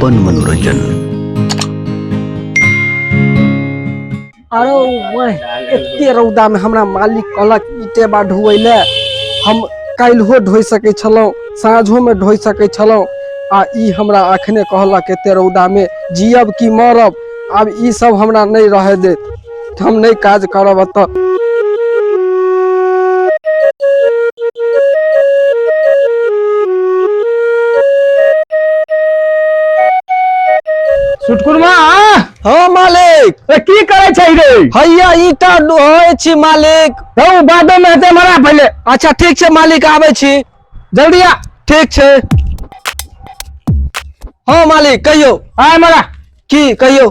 अपन मनोरंजन। अरे एते रौदा में हमरा मालिक कहलक ईटे बा ढोए ले, हम काल्हिओ ढोइ सकै छलहुँ, साँझो में ढोइ सकै छलहुँ, आ ई हमरा अखने कहलक एते रौदा में जियब कि मरब। आब ई सब हमरा नहीं रहे देत, हम नहीं काज करब एतऽ। सुटकुरमा। हाँ मालिक। ए, की करे छै रे? हैया ईटा ढोए छी मालिक। हौ बादो में हेतै मरा पहिले। अच्छा ठीक छै मालिक, आबै छी। जल्दी आ। ठीक छै। हाँ मालिक कहियौ। आय मरा। की कहियौ?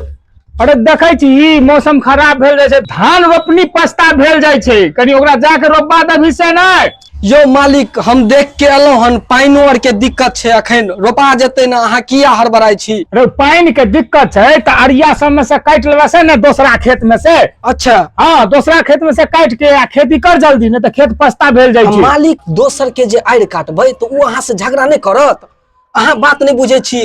अरे देखै छी ई मौसम खराब भेल जाइ छै, धान रोपनी पस्ता भेल जाइ छै, कनि ओकरा जाके रोपबा देबही से नहि? यौ मालिक हम देख के एलहुँ हन, पानिओ आर के दिक्कत छै, अखन रोपा जेतै ने, अहाँ किया हड़बड़ाइ छी? रे पानि के दिक्कत छै तऽ अरिया सब में से काटि लेबा से ने दोसरा खेत में से। अच्छा। हाँ दोसरा खेत में से काटि के आ खेती कर जल्दी, नहीं तऽ खेत पस्ता भेल जाइ छै। मालिक दोसर के जे आड़ि काटबै तऽ ओ अहाँ से झगड़ा नहि करत? अहाँ बात नहि बुझै छी,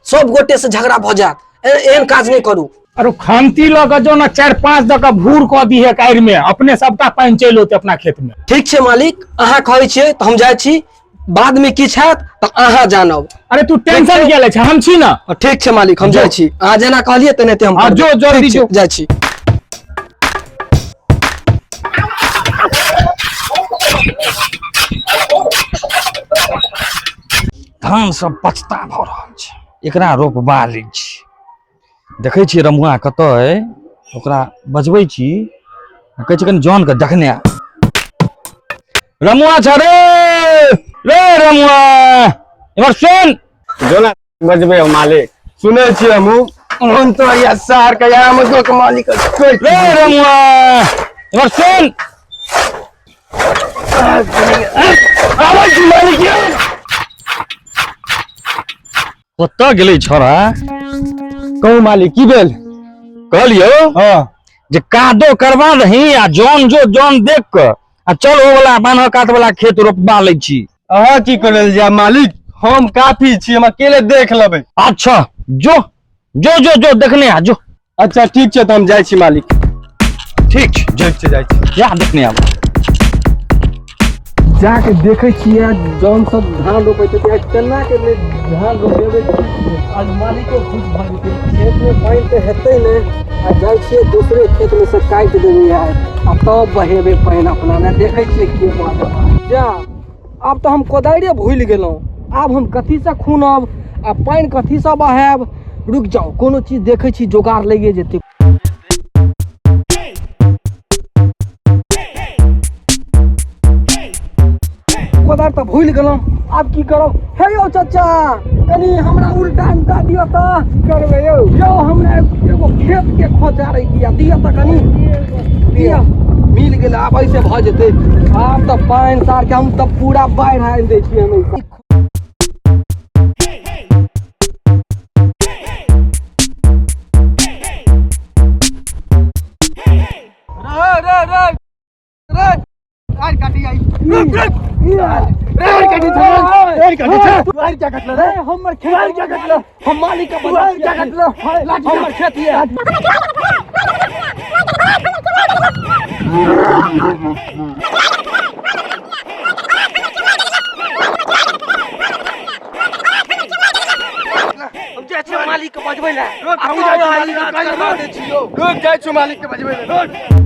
सब गोटे से झगड़ा भऽ जायत, एहन काज नहि करू। अरे खंती लऽ के जो ने 4-5 दऽ के भूर कऽ दिहे कारि में, अपने सबटा पानि चलि औतै अपना खेत में। ठीक छै मालिक, अहाँ कहै छियै तऽ हम जाइ छी, बाद में किछु हैत तऽ अहाँ जानब। अरे तू टेंशन किया लै छै, हम छी ना। ठीक छै मालिक, हम जाइ छी, अहाँ जेना कहलियै तेनाहिते हम हाँ, करबै। जो, जल्दी ठीक छै, जो। जाइ छी। धान सब पछता भऽ रहल छै, एकरा रोपबा लै छी। देखै छियै रमुआ कतऽ अइ, ओकरा बजबै छी, कहै छै कनि जौनके देखने आ। रमुआ छ रे, रे रमुआ इमहर सुन। जोना बजबै हो मालिक, सुनै छियै हमहूँ। हम तो या सार के या हम के मालिक रे रमुआ इमहर सुन। आबै छी मालिक। कतऽ गेलै छौड़ा? कहू मालिक की भेल? कहलियौ हाँ जे कादो करबा दही आ जौन जो जौन देख कऽ आ चल ओ वाला बान्ह कात वाला खेत रोपबा लै छी। अहाँ की करै लए जायब मालिक, हम काफी छी, हम अकेले देख लेबै। अच्छा जो जो जो जो देखने आ जो। अच्छा ठीक छै, तऽ हम जाइ छी मालिक। ठीक छै। ठीक छै, जाइ छी। जा देखने आब। जाके देखै छियै जौन सब धान रोपैत हेतै, आइ केना के नहि धान रोपेबै, आज मालिको खुश भऽ जेतै। खेत में पानि तऽ हेतै नहि, आ जाइ छियै दोसरे खेत में से काटि देबै आइ, आ तब बहेबै पानि अपना ने। देखै छियै के बाजै। जा आब तऽ हम कोदारिए भूलि गेलहुँ, आब हम कथीसँ खुनब आ पानि कथीसँ बहायब? रुकि जाउ, कोनो चीज देखै छी जोगाड़ लगिए जेतै। कोदारि तऽ भूलि गेलहुँ, आब की करब? हे यौ चचा, कनि हमरा उल्टा उल्टा दिअ तऽ। की करबै यौ? यौ हमरा एगो खेत के खोचारै दिअ, दिअ तऽ कनि दिअ। मिल गेल, आब ऐसे भऽ जेतै। आब तऽ पानि सार के हम तऽ पूरा बाढ़ि आनि दै छियै हम। रे रे रे रे आर काटी आई रुक रुक रे आर काटी छे आर काटी छे आर क्या कटल रे हमर खेत आर क्या कटल हम मालिक के बंदा आर क्या कटल हमर खेत ये। हम जाइ छियै मालिक के बजबै लए। रुक, हम जाइ छियै मालिक के बजबै लए। रुक, जाइ छियै मालिक के बजबै लए। रुक।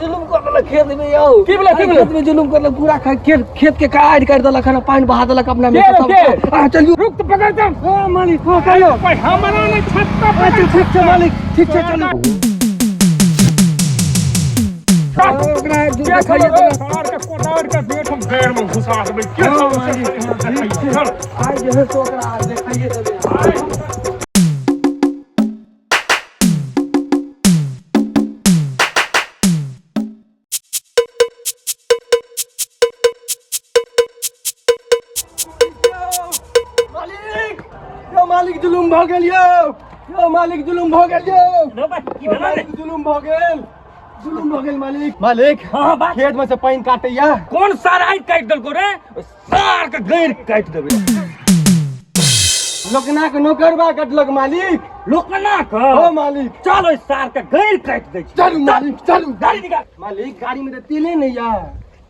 जुलुम कर देलक खेत में यौ। की भेलै, की भेलै? खेत में जुलुम कर देलक, पूरा खेत, खेत के काटि काटि देलक हन, पानि बहा देलक अपना में के सब। के? आ, चलियौ। रुक तऽ पकड़ दे। हाँ, मालिक, हाँ, कहियौ। हमरा नहि छत्ता पकड़। अच्छा, ठीक छै मालिक, ठीक छै, चलू। ओकरा देखैए देबै। आइ जे है से ओकरा देखैए देबै। भऽ गेल यौ। यौ मालिक, जुलुम भऽ गेल यौ। रे बा, की भेलै रे? मालिक, जुलुम भऽ गेल, जुलुम भऽ गेल मालिक। मालिक, हाँ, बात। खेत में से पानि काटैया। कोन सार आइ काटि देलको रे? सार के गैर काटि देबै। लोकना के नौकरबा कटलक मालिक। लोकना के? हो मालिक। चल, ओहि सार के गैर काटि दै छी। चलू मालिक, चलू। गाड़ी निकाल। मालिक, गाड़ी में तऽ तेले नहि या।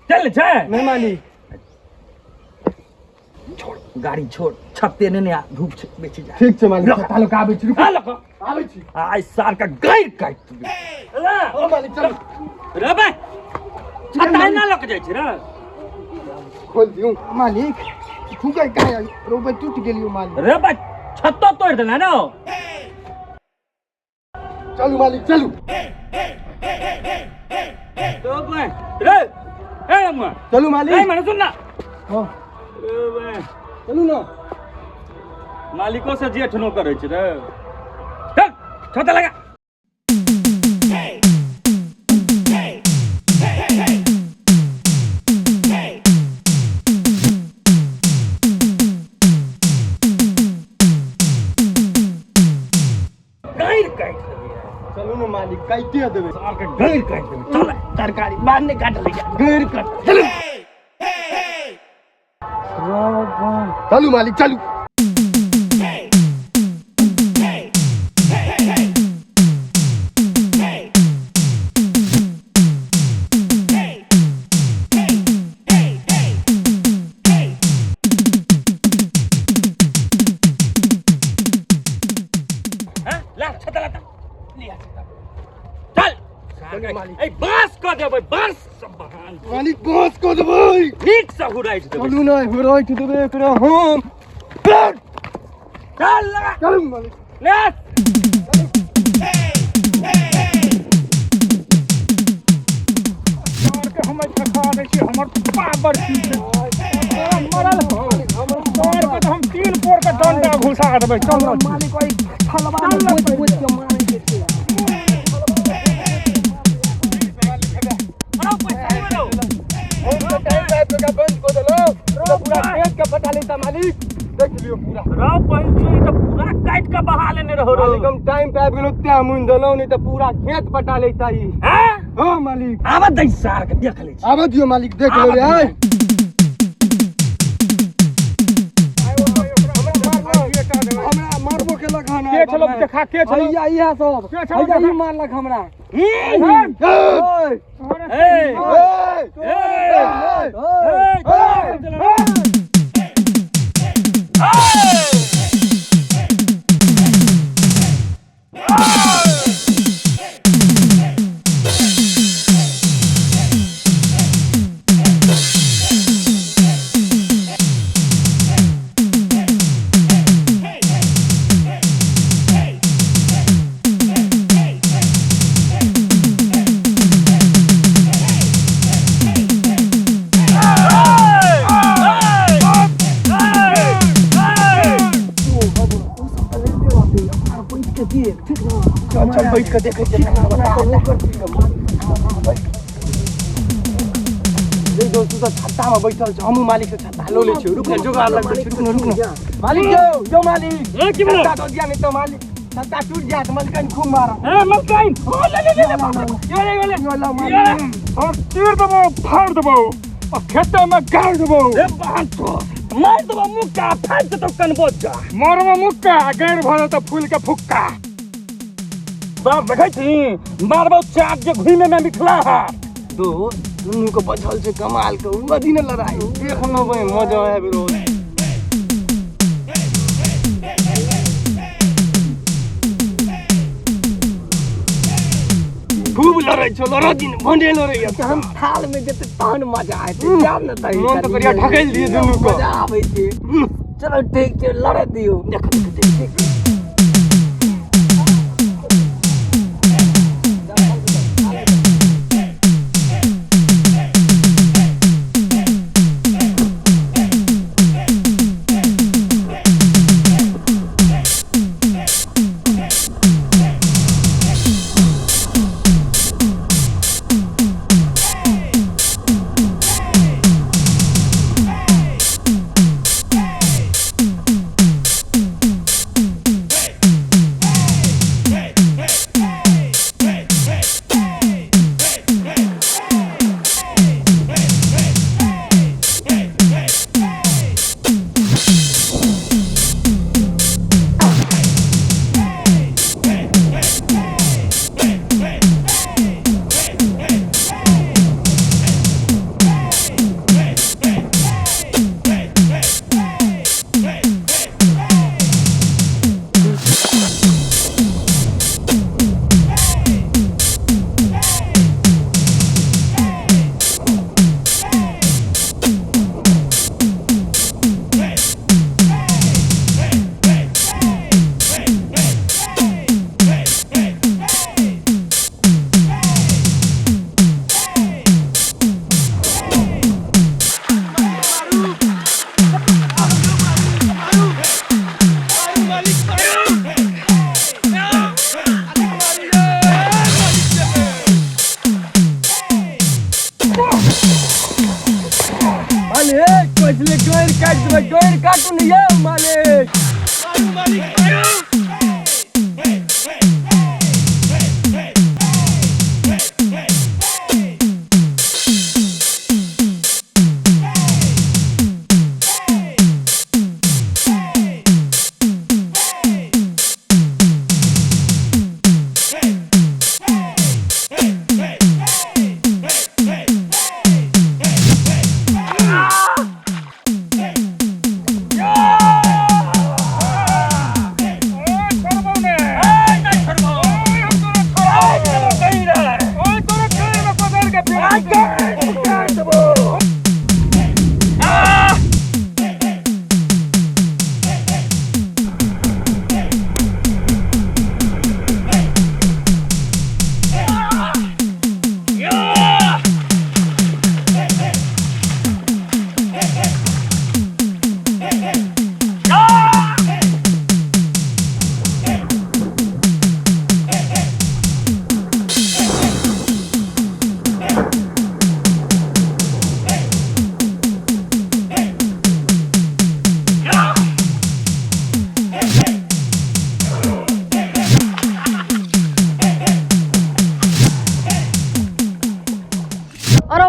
चल छै। नहि मालिक। छोड़, गाड़ी छोड़, छत्ते ने आ, धूप छै, बेची जा। ठीक छै मालिक, छत्ता लऽ कऽ आबै छी, रुकू। हाँ, लऽ कऽ। आबै छी। आइ सार के गैर काटि देबै। हो मालिक, चलू। रे बे, छत्ता एना लऽ कऽ जाइ छी रे? खोल दियौ मालिक। फूकै काहे रोपै? टूटि गेलियौ मालिक। रे बे, छत्तो तोड़ि देला ने? चलू मालिक, चलू। तो बे रे, ए अम्मा। चलू ए मालिक। मने सुन ना। हाँ। रे बे। चलू ना। मालिको से जेठ नो करै छै रे। चल, छत्ता लगा। गैर काटि देबै। चलू ने मालिक, काटिए देबै। सार के गैर काटि देबै। चल, तरकारी बाद नहि काटल, गैर काट। चलू, चलू मालिक, चलू। हैं? ला छत्ता, ला, लिया छत्ता, चल। चलू मालिक। ए, बांस कऽ देबै, बांस सब बहान। मालिक, बाँस कऽ देबै। नीक से हुराइट देबै। चलू ने, हुराइट देबै एकरा हम। चल, लगा। चलू मालिक। ले। सार के हम देखा दै छी, हमर पावर की छै। मरल सार के तऽ हम तीन पोर के डंडा घुसा देबै। चल ना। मालिक, ओहि थलवा में बोझ बोझ के मारै के छै। हम तऽ टाइम टाइम के बंद कऽ देलहुँ तऽ पूरा खेत के पटा लेता मालिक, देख लियौ पूरा। रौ पैंचो, ई तऽ पूरा काटि कऽ बहा लेने रहो रौ। मालिक, हम टाइम पे आबि गेलहुँ तें मुनि देलहुँ, नहि तऽ पूरा खेत पटा लेता ई। हैं? हँ मालिक। आबऽ दै सार के, देख लै छी। आबऽ दियौ मालिक, देख लेबै आइ। हमरा मारबो केलक हन। के छलो देखा, के छलो? हैया इएह सब। के छलो हैया देखा? ई मारलक हमरा। ए। ओए, ए। ओए, ए। ओए, ए, चल, चल। चल चल, बैठ के देखै छियै। रे दोस्त, तू तऽ छत्ता में बैठल छ, हमहूँ मालिक से छत्ता लऽ लै छियौ। रुक ने, जोगाड़ लगबै छी। रुक ने, रुक ने मालिक। यौ यौ मालिक। ए, की भेलै? छत्ता दऽ दिया, नहि तऽ मालिक छत्ता टूटि जायत, मलकाइन खूब मारब। ए मलकाइन, ओ ले ले ले ले, बाप रे। ये ले, ये ले। यो लो मालिक। हम तीर देबो, फाड़ देबो आ खेते में गाड़ देबो। ए बहन तो मार देबो मुक्का, फाड़ देतो कनबो जा। मरबो मुक्का, गैर भऽ जेतौ फूल के फुक्का। बाप देखै छी, मारबो चाक जे घुमे में मिथिला हाट। दोस्त, दुनू के बचल छै कमाल के ओ दिन लड़ाई, देख लेबै, मजा आबि रहल छै। खूब लड़ै छौ, लड़ऽ दिन भने लड़ैया। जहन थाल में जेतै तहन मजा एतै, जाब ने तही। मोन तऽ करिया ढकेल दियै दुनू के। मजा आबै छै। चलो ठीक छै, लड़े दियौ। देख देख देख देख।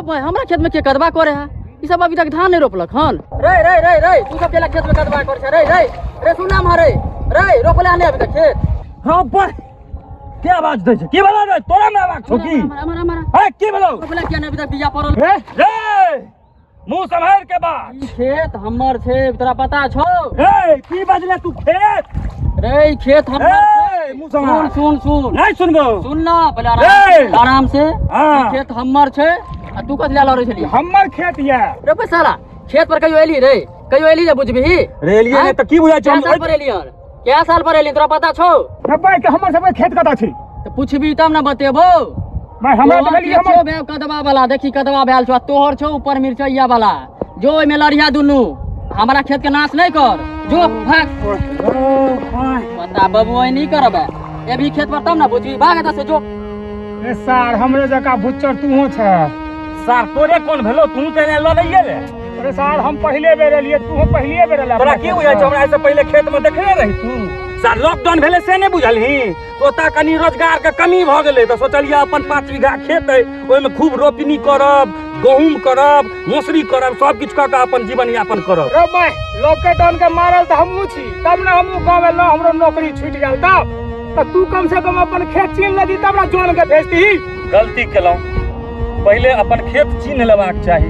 भाई हमरा खेत में के कदवा करे है? ई सब अभी तक धान नहीं रोपलक हन। रे रे रे रे तू सब केला खेत में कदवा करे छै? रे रे रे सुन ना रे रे रोपले हन अभी तक खेत? हां पर के आवाज दै छै? की भेलो रे तोरा में आवाज छौ की? हमरा हमरा ए की भेलो? रोपले किया नहीं अभी तक बिया पड़ल? रे रे मुंह संभाल के बात। ई खेत हमर छै तोरा पता छौ? ए की बजले तू खेत? रे ई खेत हमर ए मुंह संभाल। सुन सुन सुन नहीं सुनबो। सुन ना पहले आराम आराम से। ई खेत हमर छै आ तू कथि लए लड़ै छली? हमर खेत ये। रे बे साला खेत पर कहियो एली रे? कहियो एली जे बुझबिही? रे एलियै नै त की बुझाइ छौ? कै साल पर एली हन? कै साल पर एली तोरा पता छौ? रे भाई के हमर सब खेत कतऽ छै? त पुछबी तब ना बतेबो। भाई हमरा त भेलियै हमर बे कदवा वाला देखी कदवा भेल छौ तोहर छौ ऊपर मिरचैया वाला जो ओइ में लड़िया दुनू हमरा खेत के नाश नहीं कर जो भाग। बता बबुआ नहीं करबे एभी खेत पर तब ना बुझबी भाग एतऽ से जो। ए सार हमरे जका भुच्चर तूहो छ। सार तोरे कोन भेलो? तू त एने लड़ैये रे। अरे सार हम पहिले बेर एलियै तूहो पहिले बेर एला। तोरा की बुझाइ छौ हमरा एहिसँ पहिले खेत में देखने रही तू? सार लॉकडाउन भेलै से नहि बुझलही? तो ओतऽ कनी रोजगार के कमी भऽ गेलै तऽ सोचलियै अपन 5 बीघा खेत अइ ओहिमे खूब रोपनी करब गहूम करब मौसरी करब सब किछु कऽ कऽ अपन जीवन यापन करब। रे भाई लॉकडाउन के मारल तऽ हमहूँ छी तब ने हमहूँ गाँव एलहुँ हमरो नौकरी छूटि गेल तब तऽ तू कम से कम अपन खेत चिन्ह लेती तब ने जौन के भेजती। गलती केलहुँ पहिले अपन खेत चिन्ह लेबाक चाही।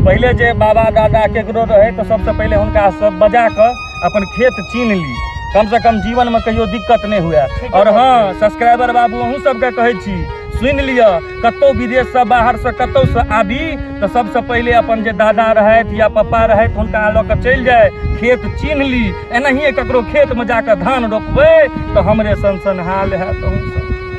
पहिले जे बाबा दादा केकरो रहै तऽ सबसँ पहिले हुनका सब बजा कऽ अपन खेत चिन्ह ली कम से कम जीवन में कहियो दिक्कत नहीं हुए। और हाँ सब्सक्राइबर बाबू अहूँ सबके कहै छी सुनि लिअ कतौ विदेश से बाहर से कतौ से आबी तऽ सबसँ पहिले अपन जे दादा रहथि या पप्पा रहथि हुनका लऽ कऽ चलि जाय खेत चिन्ह ली। एनाहिए ककरो खेत में जाकऽ धान रोपबै तऽ हमरे सन सन हाल हैत अहूँ सब।